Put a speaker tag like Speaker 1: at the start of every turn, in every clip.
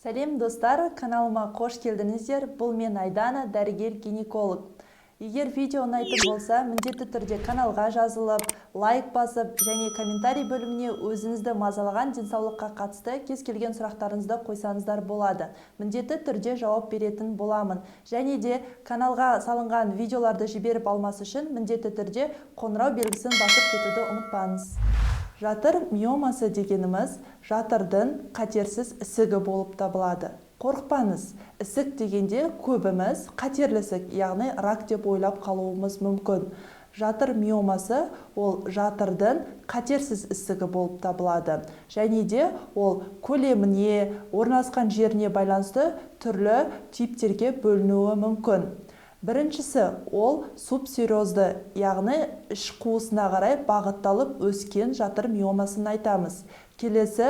Speaker 1: Сәлем, достар! Каналыма қош келдіңіздер. Бұл мен, Айдана, дәрігер гинеколог. Егер видео ұнайтын болса, міндетті түрде каналға жазылып, лайк басып және комментарий бөліміне өзіңізді мазалаған денсаулыққа қатысты кез келген сұрақтарыңызды қойсаңыздар болады. Міндетті түрде жауап беретін боламын. Және де каналға салынған видеоларды жіберіп алмас үшін міндетті түрде қоңырау белгісін басып кетуді ұмытпаңыз. Жатыр миомасы дегеніміз жатырдың қатерсіз ісігі болып табылады. Қорықпаңыз, ісік дегенде көбіміз қатерлі ісік, яғни рак деп ойлап қалуымыз мүмкін. Жатыр миомасы ол жатырдың қатерсіз ісігі болып табылады. Және де ол көлеміне, орналасқан жеріне байланысты түрлі типтерге бөлінуі мүмкін. Біріншісі ол субсерозды, яғни іш қуысына қарай бағытталып өскен жатыр миомасын айтамыз. Келесі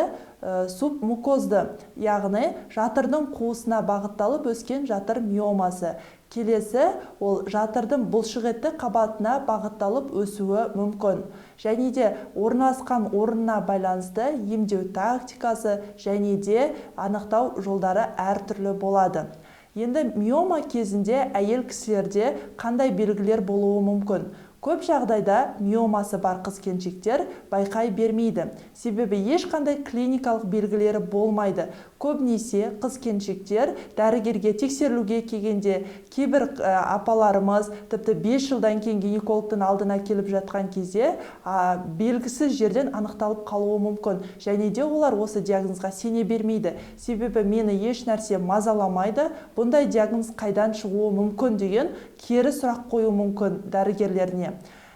Speaker 1: субмукозды, яғни жатырдың қуысына бағытталып өскен жатыр миомасы. Келесі ол жатырдың бұлшықетті қабатына бағытталып өсуі мүмкін. Және де орналасқан орнына байланысты емдеу тактикасы және де анықтау жолдары әртүрлі болады. Енді миома кезінде әйел кісілерде қандай белгілер болуы мүмкін? Көп жағдайда миомасы бар қыз келіншектер байқай бермейді. Себебі ешқандай клиникалық белгілері болмайды. Көбінесе қыз келіншектер дәрігерге тексерілуге келгенде, кейбір апаларымыз тіпті 5 жылдан кейін гинекологтың алдына келіп жатқан кезде белгісіз жерден анықталып қалуы мүмкін. Және де олар осы диагнозға сене бермейді. Себебі мені еш нәрсе мазаламайды, бұндай диагноз қайдан шығуы мүмкін деген кері сұрақ қоюы мүмкін дәрігерлеріне.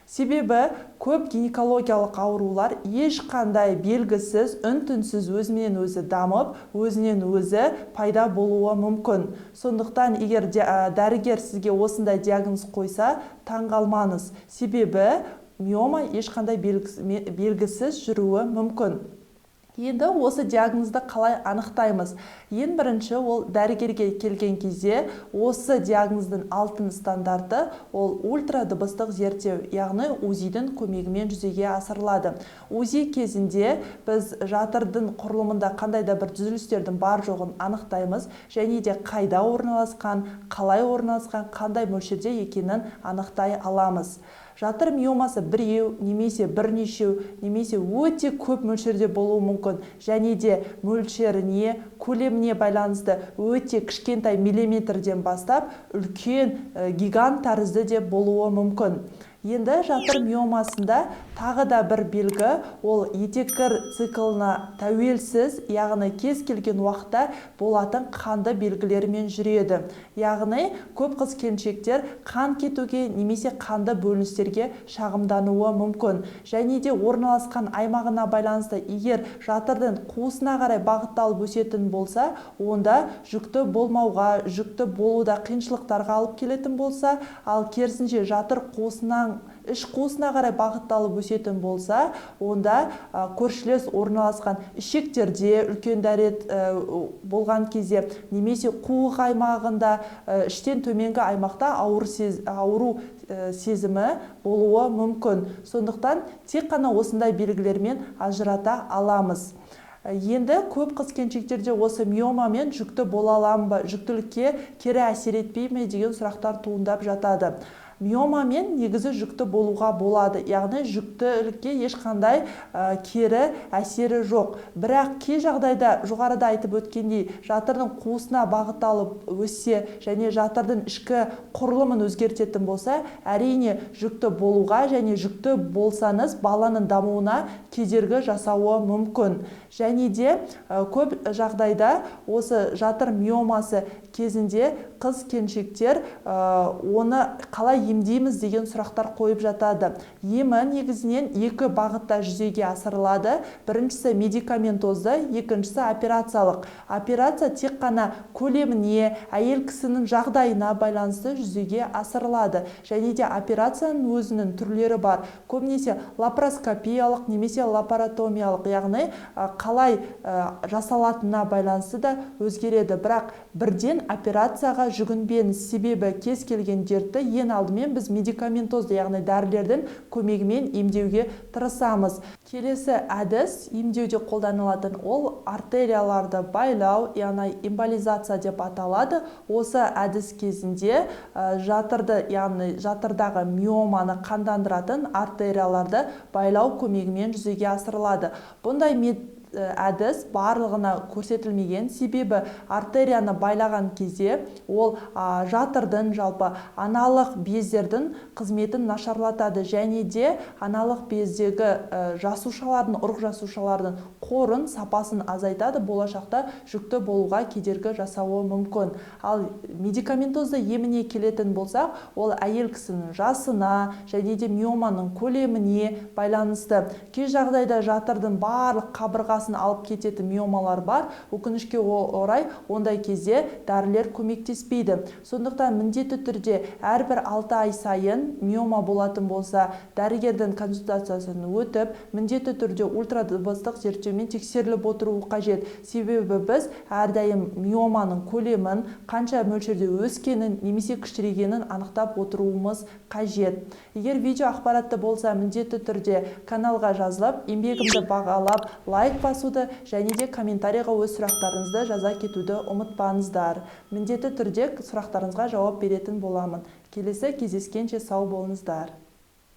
Speaker 1: Себебі көп гинекологиялық аурулар ешқандай белгісіз, үн-түнсіз өзінен өзі дамып, өзінен өзі пайда болуы мүмкін. Сондықтан егер дәрігер сізге осындай диагноз қойса, таңғалмаңыз. Себебі миома ешқандай белгісіз жүруі мүмкін. Енді осы диагнозды қалай анықтаймыз? Ең бірінші ол дәрігерге келген кезде осы диагноздың алтын стандарты ол ультрадыбыстық зерттеу, яғни УЗИ-дің көмегімен жүзеге асырылады. УЗИ кезінде біз жатырдың құрылымында қандай да бір түзілістердің бар жоғын анықтаймыз және де қайда орналасқан, қалай орналасқан, қандай мөлшерде екенін анықтай аламыз. Жатыр миомасы біреу, немесе бірнешеу, немесе өте көп мөлшерде болуы мүмкін. Және де мөлшеріне, көлеміне байланысты өте кішкентай миллиметрден бастап үлкен гигант тәрізді де болуы мүмкін. Енді жатыр миомасында тағы да бір белгі, ол етеккір циклына тәуелсіз, яғни кез келген уақытта болатын қанды белгілермен жүреді. Яғни көп қыз келіншектер қан кетуге немесе қанды бөліністерге шағымдануы мүмкін. Және де орналасқан аймағына байланысты егер жатырдың қуысына қарай бағытталып өсетін болса, онда жүкті болмауға, жүкті болуда қиыншылықтарға алып келетін болса, ал керісінше жатыр қуысынан іш қуысына қарай бағытталып өсетін болса, онда көршілес орналасқан ішектерде үлкен дәрет болған кезде немесе қуық аймағында, іштен төменгі аймақта ауру сезімі болуы мүмкін. Сондықтан тек қана осындай белгілермен ажырата аламыз. Енді көп қыз келіншектерде осы миомамен жүкті бола аламын ба, жүктілікке кері әсер етпей ме деген сұрақтар туындап жатады. Миомамен негізі жүкті болуға болады, яғни жүктілікке ешқандай кері әсері жоқ. Бірақ кей жағдайда жоғарыда айтып өткендей жатырдың қуысына бағытталып өссе және жатырдың ішкі құрылымын өзгертетін болса, әрине жүкті болуға және жүкті болсаңыз баланың дамуына кедергі жасауы мүмкін. Және де көп жағдайда осы жатыр миомасы кезінде қыз келіншектер оны қалай емдейміз деген сұрақтар қойып жатады. Емі негізінен екі бағытта жүзеге асырылады. Біріншісі медикаментозды, екіншісі операциялық. Операция тек қана көлеміне, әйел кісінің жағдайына байланысты жүзеге асырылады. Және де операцияның өзінің түрлері бар. Көбінесе лапароскопиялық немесе лапаротомиялық, яғни қалай жасалатынына байланысты да өзгереді. Бірақ бірден операцияға жүгінбеңіз, себебі кез келген дертті ең алдымен Алдымен біз медикаментозды, яғни дәрілердің көмегімен емдеуге тырысамыз. Келесі әдіс емдеуде қолданылатын ол артерияларды байлау, яғни эмболизация деп аталады. Осы әдіс кезінде жатырды, яғни жатырдағы миоманы қандандыратын артерияларды байлау көмегімен жүзеге асырылады. Бұндай әдіс барлығына көрсетілмеген, себебі артерияны байлаған кезде ол жатырдың, жалпы аналық бездердің қызметін нашарлатады және де аналық бездегі жасушалардың, ұрық жасушалардың қорын, сапасын азайтады, болашақта жүкті болуға кедергі жасауы мүмкін. Ал медикаментозды еміне келетін болсақ, ол әйел кісінің жасына және де миоманың көлеміне байланысты. Кей жағдайда жатырдың барлық қабырғасын алып кететін миомалар бар. Өкінішке орай, ондай кезде дәрілер көмектеспейді. Сондықтан міндетті түрде әрбір 6 ай сайын миома болатын болса, дәрігердің консультациясын өтіп, міндетті түрде ультрадыбыстық зерттеумен тексеріліп отыруы қажет. Себебі біз әрдайым миоманың көлемін, қанша мөлшерде өскенін немесе кішірейгенін анықтап отыруымыз қажет. Егер видео ақпаратты болса, міндетті түрде каналға жазылып, еңбегімді бағалап, лайк басуды және де комментарийға өз сұрақтарыңызды жаза кетуді ұмытпаңыздар. Міндетті түрде сұрақтарыңызға жауап беретін боламын. Келесі кездескенше сау болыңыздар.